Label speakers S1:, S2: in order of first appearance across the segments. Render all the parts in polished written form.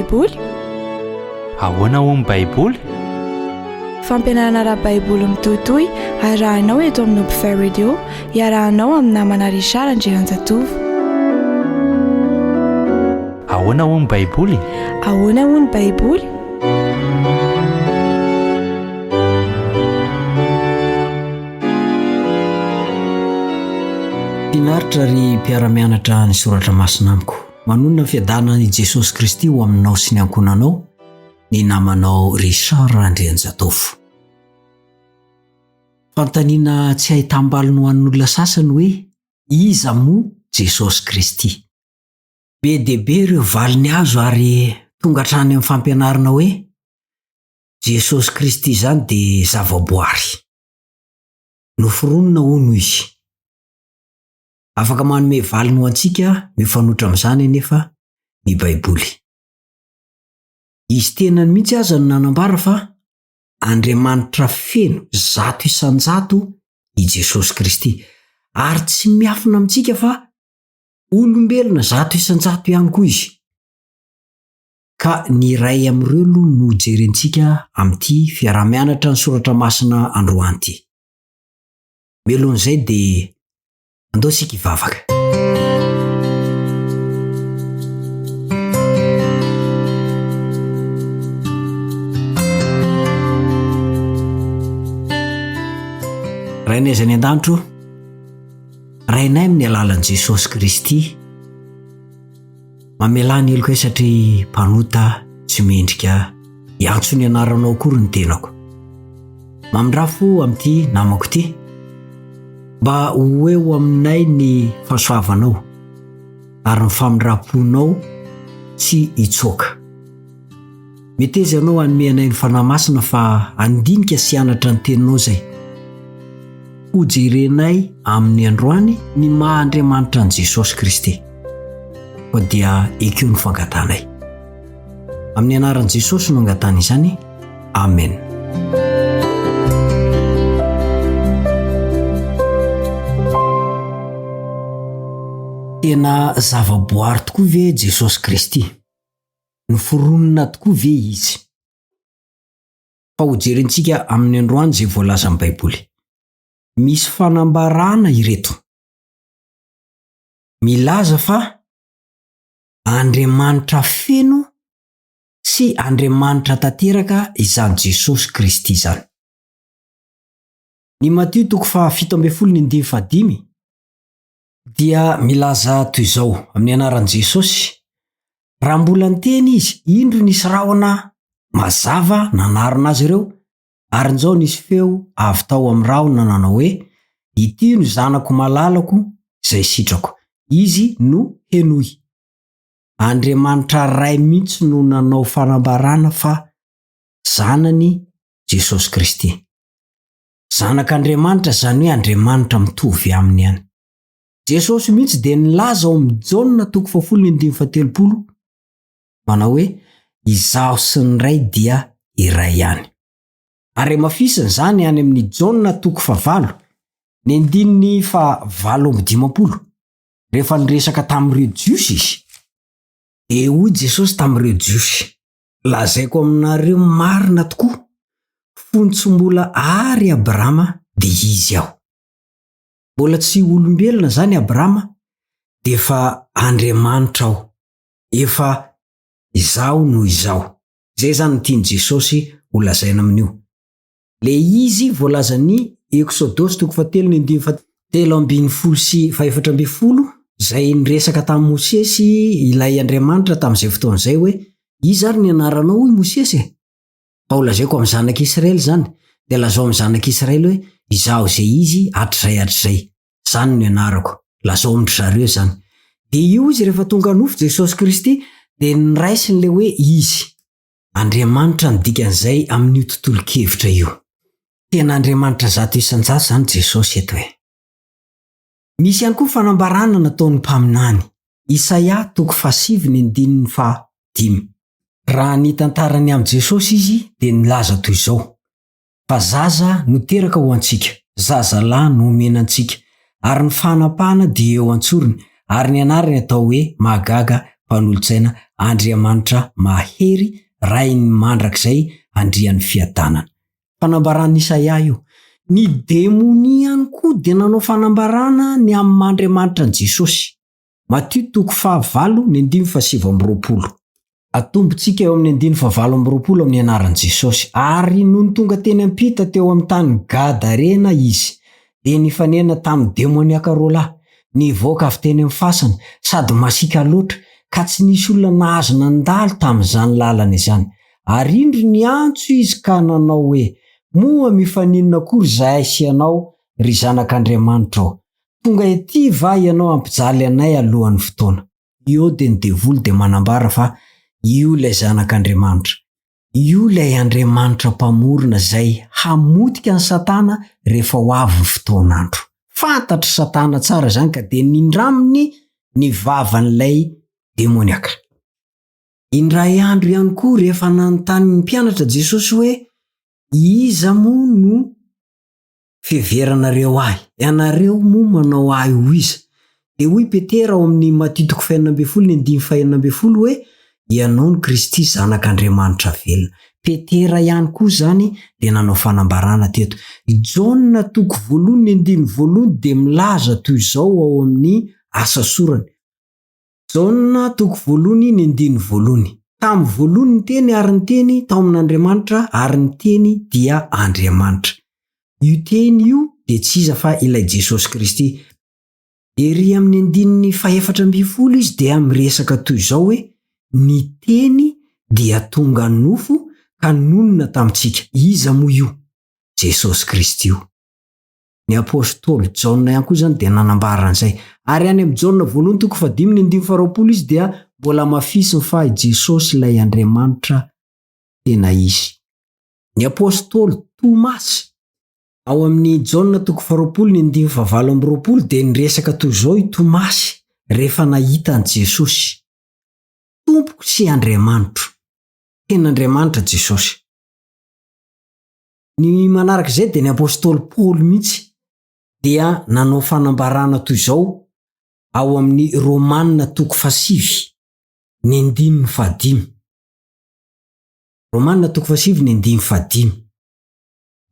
S1: Baiboly?
S2: Ahoana hoy ny Baiboly?
S1: Fampianarana ara-baiboly mitohitohy arahinao eto amin'ny Hopefy Radio, iarahanao amin'ny namana Richard Andrianjatovo.
S2: Ahoana hoy ny Baiboly?
S1: Ahoana hoy ny Baiboly?
S3: Finaritra ry mpiara-mianatra ny soratra masina amiko. Manonona ny fiadanana i Jesosy Kristy ho aminao sy ny ankohonanao ny namanao Richard Randrianjatovo. Fanontaniana tsy ahitam-baliny ho an'olona sasany hoe iza moa Jesosy Kristy? Be dia be ireo valiny azo ary tonga hatrany amin'ny fampianarana hoe Jesosy Kristy izany dia zavaboary. Noforonina hono izy. Afaka manome valiny ho antsika mifanohitra amin'izany anefa ny Baiboly. Izy tenany mihitsy aza no nanambara fa Andriamanitra feno 100% i Jesosy Kristy, ary tsy miafina amintsika fa olombelona 100% ihany koa izy. Ka ny iray amin'ireo aloha no jerentsika amin'ity fiaraha-mianatra ny soratra masina androany ity. Mialohan'izay dia andao isika hivavaka. Rainay izay any an-danitra o, Rainay amin'ny alalan'i Jesosy Kristy, Mamelà ny helokay satria mpanota tsy mendrika hiantso ny anaranao akory ny tenako. Mamindrà fo amin'ity namako ity mba ho eo aminay ny fahasoavanao ary ny famindram-ponao tsy hitsoaka. Meteza ianao hanome anay ny Fanahy Masina fa handinika sy hianatra ny Teninao izay. Hojerenay amin'ny androany ny maha Andriamanitra an'i Jesosy Kristy. Koa dia ekeo ny fangatanay. Amin'ny anaran'i Jesosy no angatahana izany. Amen. Tena zavaboary tokoa ve Jesosy Kristy? Noforonina tokoa ve izy? Fa hojerentsika amin'ny androany izay voalazan'ny Baiboly. Misy fanambarana ireto. Milaza fa Andriamanitra feno sy Andriamanitra tanteraka izany Jesosy Kristy izany. Ny Matio toko faha 17 ny andininy fahadimy dia milaza toy izao amin'ny anaran'i Jesosy, Raha mbola niteny izy, indro nisy rahona mazava nanarona azy ireo, ary injao nisy feo avy tao amin'ny rahona nanao hoe, Ity no Zanako malalako izay sitrako, Izy no henoy. Andriamanitra Ray mihitsy no nanao fanambarana fa Zanany Jesosy Kristy. Zanak'Andriamanitra izany hoe Andriamanitra mitovy aminy ihany. Jesosy mihitsy dia nilaza ao amin'ny Jaona toko fahafolo ny andininy fahatelopolo manao hoe izaho sy ny Ray dia iray ihany. Ary hamafisina izany any amin'ny Jaona toko fahavalo ny andininy fahavalo amby dimampolo rehefa niresaka tamin'ireo Jiosy izy. Dia hoy Jesosy tamin'ireo Jiosy, Lazaiko aminareo marina tokoa, fony tsy mbola àry Abrahama dia izy aho. Mbola tsy olombelona izany Abrahama dia efa Andriamanitra aho, efa Izaho no Izaho. Izay izany no tian'i Jesosy ho lazaina amin'io. Ilay izy voalazan'ny Eksodosy toko fahatelo ny andininy fahatelo ambin'ny folo sy fahefatra ambin'ny folo izay niresaka tamin'i Mosesy ilay Andriamanitra tamin'izay fotoana izay hoe iza ary ny anaranao hoy Mosesy e? Fa ho lazaiko amin'ny zanak'Israely izany, dia lazao amin'ny zanak'Israely hoe izaho izay izy hatrizay hatrizay. Izany no anarako. Lazao amin-dry zareo izany. Dia io izy rehefa tonga nofo Jesosy Kristy dia niraisiny ilay hoe izy. Andriamanitra ny dikan'izay amin'io tontolon-kevitra io. Tena Andriamanitra 100% izany Jesosy eto e. Misy ihany koa fanambarana nataon'ny mpaminany, Isaia toko fahasivy ny andininy fahadimy. Raha nitantara ny amin'i Jesosy izy dia nilaza toy izao, Fa zaza no teraka ho antsika, zazalahy no omena antsika, ary ny fanapahana dia eo an-tsorony, ary ny anarany atao hoe Mahagaga, Mpanolotsaina, Andriamanitra mahery, Rain'ny mandrakizay, Andrian'ny fiadanana. Fanambaran'i Isaia io. Ny demonia ihany koa dia nanao fanambarana ny amin'ny maha Andriamanitra an'i Jesosy. Matio toko fahavalo ny andininy fahasivy amby roapolo. Atombontsika eo amin'ny andininy fahavalo amby roapolo amin'ny anaran'i Jesosy. Ary nony tonga teny am-pita teo amin'ny tany Gadarena izy, dia nifanena tamin'ny demoniaka roalahy, nivoaka avy teny amin'ny fasana, sady masiaka loatra, ka tsy nisy olona nahazo nandalo tamin'izany lalana izany. Ary indro niantso izy ka nanao hoe, Moa mifaninona akory izahay sy ianao, ry Zanak'Andriamanitra ô? Tonga ety va ianao hampijaly anay alohan'ny fotoana? Eo dia ny devoly dia manambara fa io ilay Zanak'Andriamanitra. Io ilay Andriamanitra Mpamorona izay hamotika an'i Satana rehefa ho avy ny fotoan'andro. Fantatr'i Satana tsara izany ka dia nindraminy ny vavan'ilay demoniaka. Indray andro ihany koa rehefa nanontany ny mpianatra Jesosy hoe, Iza moa no fiheveranareo ahy? Ianareo moa manao ahy ho iza? Dia hoy Petera ao amin'ny Matio toko fahenina ambin'ny folo ny andininy fahenina ambin'ny folo hoe, Ianao no Kristy Zanak'Andriamanitra velona. Petera ihany koa izany dia nanao fanambarana teto. I Jaona toko voalohany ny andininy voalohany dia milaza toy izao ao amin'ny asa sorany, Jaona toko voalohany ny andininy voalohany. Tamin'ny voalohany ny Teny ary ny Teny tao amin'Andriamanitra ary ny Teny dia Andriamanitra. Io Teny io dia tsy iza fa ilay Jesosy Kristy. Ery amin'ny andininy fahefatra ambin'ny folo izy dia miresaka toy izao hoe, Ny Teny dia tonga nofo ka nonina tamintsika. Iza moa io? Jesosy Kristy io. Ny apostoly Jaona ihany koa izany dia nanambara an'izay. Ary any amin'ny Jaona voalohany toko fahadimy ny andininy faharoapolo izy dia mbola hamafisiny fa i Jesosy ilay Andriamanitra tena izy. Ny apostoly Tomasy, ao amin'ny Jaona toko faharoapolo ny andininy fahavalo amby roapolo dia niresaka toy izao i Tomasy rehefa nahita an'i Jesosy, Tompoko sy Andriamanitro. Tena Andriamanitra Jesosy. Ny manaraka izay dia ny apostoly Paoly mihitsy dia nanao fanambarana toy izao ao amin'ny Romana toko fahasivy ny andininy fahadimy. Romana toko fahasivy ny andininy fahadimy.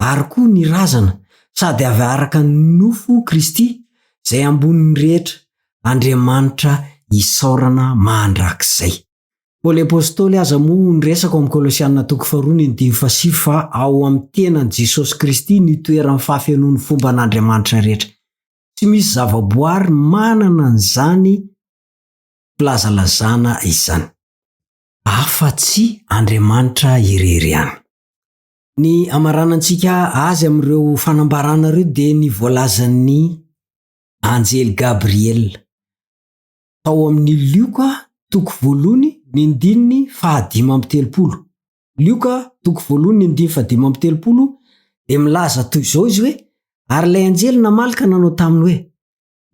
S3: Ary koa ny razana sady avy araka ny nofo Kristy izay ambonin'ny rehetra, Andriamanitra isaorana mandrakizay. Paoly Apostoly aza moa niresaka ao amin'ny Kolosiana toko faharoa ny andininy fahasivy fa ao amin'ny tenan'i Jesosy Kristy no itoeran'ny fahafenoan'ny fomban'Andriamanitra rehetra. Tsy misy zavaboary manana an'izany filazalazana izany, afa-tsy Andriamanitra irery ihany. Ny hamaranantsika azy amin'ireo fanambarana ireo dia ny voalazan'ny anjely Gabriela. tao amin'ny Lioka toko voalohany ny andininy fahadimy amby telopolo. Lioka toko voalohany ny andininy fahadimy amby telopolo dia milaza toy izao izy hoe, Ary ilay anjely namaly ka nanao taminy hoe,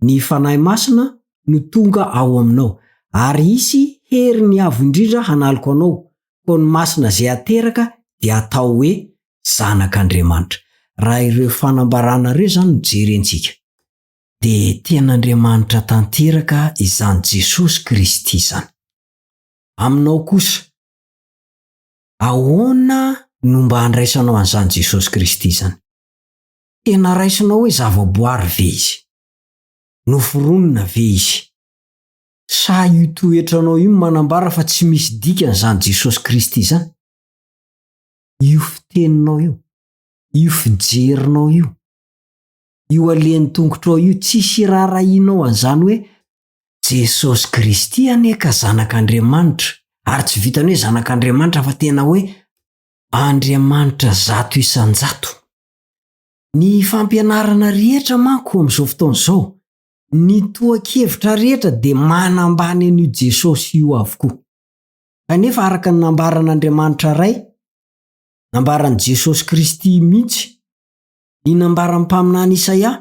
S3: Ny Fanahy Masina no tonga ao aminao, ary hisy herin'ny Avo Indrindra hanaloka anao, koa ny Masina izay hateraka dia hatao hoe Zanak'Andriamanitra. Raha ireo fanambarana ireo izany no jerentsika. Dia tian'Andriamanitra tanteraka izany Jesosy Kristy izany. Aminao kosa, ahoana no mba handraisanao an'izany Jesosy Kristy izany? Tena raisinao hoe zavaboary ve Izy? Noforonina ve Izy? Sa io toetranao io no manambara fa tsy misy dikany izany Jesosy Kristy izany? Io fiteninao io, io fijerinao io, io alehan'ny tongotrao io, tsisy iraharahianao an'izany hoe Jesosy Kristy anie ka zanak'Andriamanitra, ary tsy vitan'ny hoe zanak'Andriamanitra fa tena hoe Andriamanitra zato isan-jato. Ny fampianarana rehetra manko amin'izao fotoana izao, ny tohan-kevitra rehetra dia manambany an'io Jesosy io avokoa. Kanefa araka ny nambaran'Andriamanitra Ray, nambaran'i Jesosy Kristy mihitsy, ny nambaran'ny mpaminany Isaia,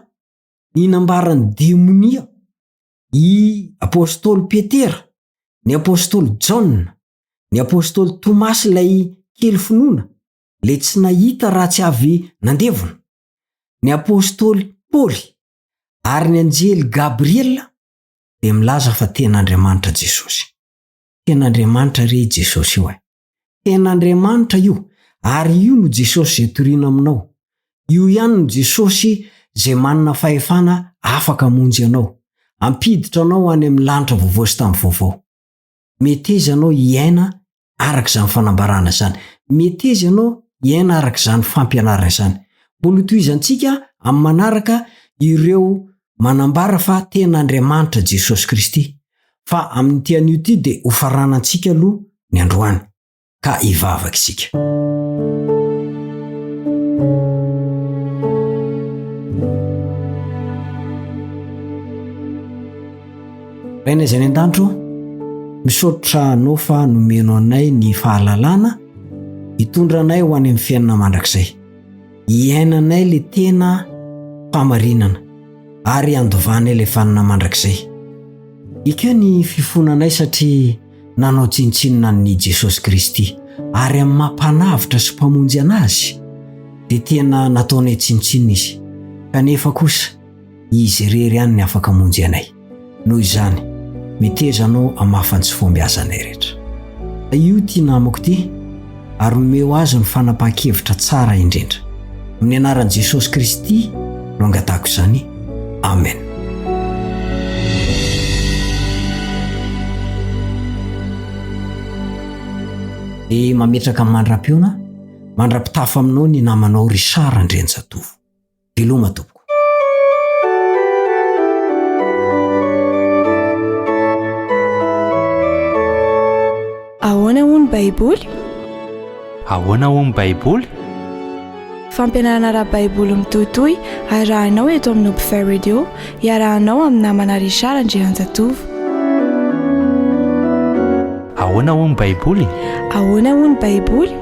S3: ny nambaran'ny demonia, i apostoly Petera, ny apostoly Jaona, ny apostoly Tomasy ilay kely finoana, ilay tsy nahita raha tsy avy nandevona, ny apostoly Paoly ary ny anjely Gabriela dia milaza fa tena Andriamanitra Jesosy. Tena Andriamanitra re i Jesosy io e! Tena Andriamanitra io, ary io no Jesosy izay toriana aminao. Io ihany no Jesosy izay manana fahefana afaka hamonjy anao, hampiditra anao any amin'ny lanitra vaovao sy tany vaovao. Meteza ianao hiaina araka izany fanambarana izany. Meteza ianao hiaina araka izany fampianarana izany. Mbola hotohizantsika amin'ny manaraka ireo manambara fa tena Andriamanitra Jesosy Kristy. Fa amin'ity anio ity dia hofaranantsika aloha ny androany, ka hivavaka isika. Rainay izay any an-danitra ô, misaotra Anao fa nomeno anay ny fahalalana hitondra anay ho any amin'ny fiainana mandrakizay. Hiainanay le tena fahamarinana ary handovanay le vanona mandrakizay. Ekeo ny fifonanay satria nanao tsinontsinona an'i Jesosy Kristy ary amin'ny maha Mpanavotra sy Mpamonjy an'Azy dia tena nataonay tsinontsinona Izy. Kanefa kosa Izy irery ihany ny afaka hamonjy anay. Noho izany, meteza anao hamafa ny tsy fahombiazanay rehetra. Io ity namako ity ary omeo azy ny fanapahan-kevitra tsara indrindra. Amin'ny anaran'i Jesosy Kristy no angatahako izany. Amen. Dia mametraka mandra-pihaona, mandra-pitafa aminao ny namanao Richard Andrianjatovo. Veloma tompoko.
S1: Ahoana hono ny Baiboly?
S2: Ahoana hono ny Baiboly?
S1: Fampianarana ara-baiboly mitohitohy arahinao eto amin'ny Hopefy Radio, iarahanao amin'ny namana Richard Andrianjatovo.
S2: Ahoana hono ny Baiboly?
S1: Ahoana hono ny Baiboly?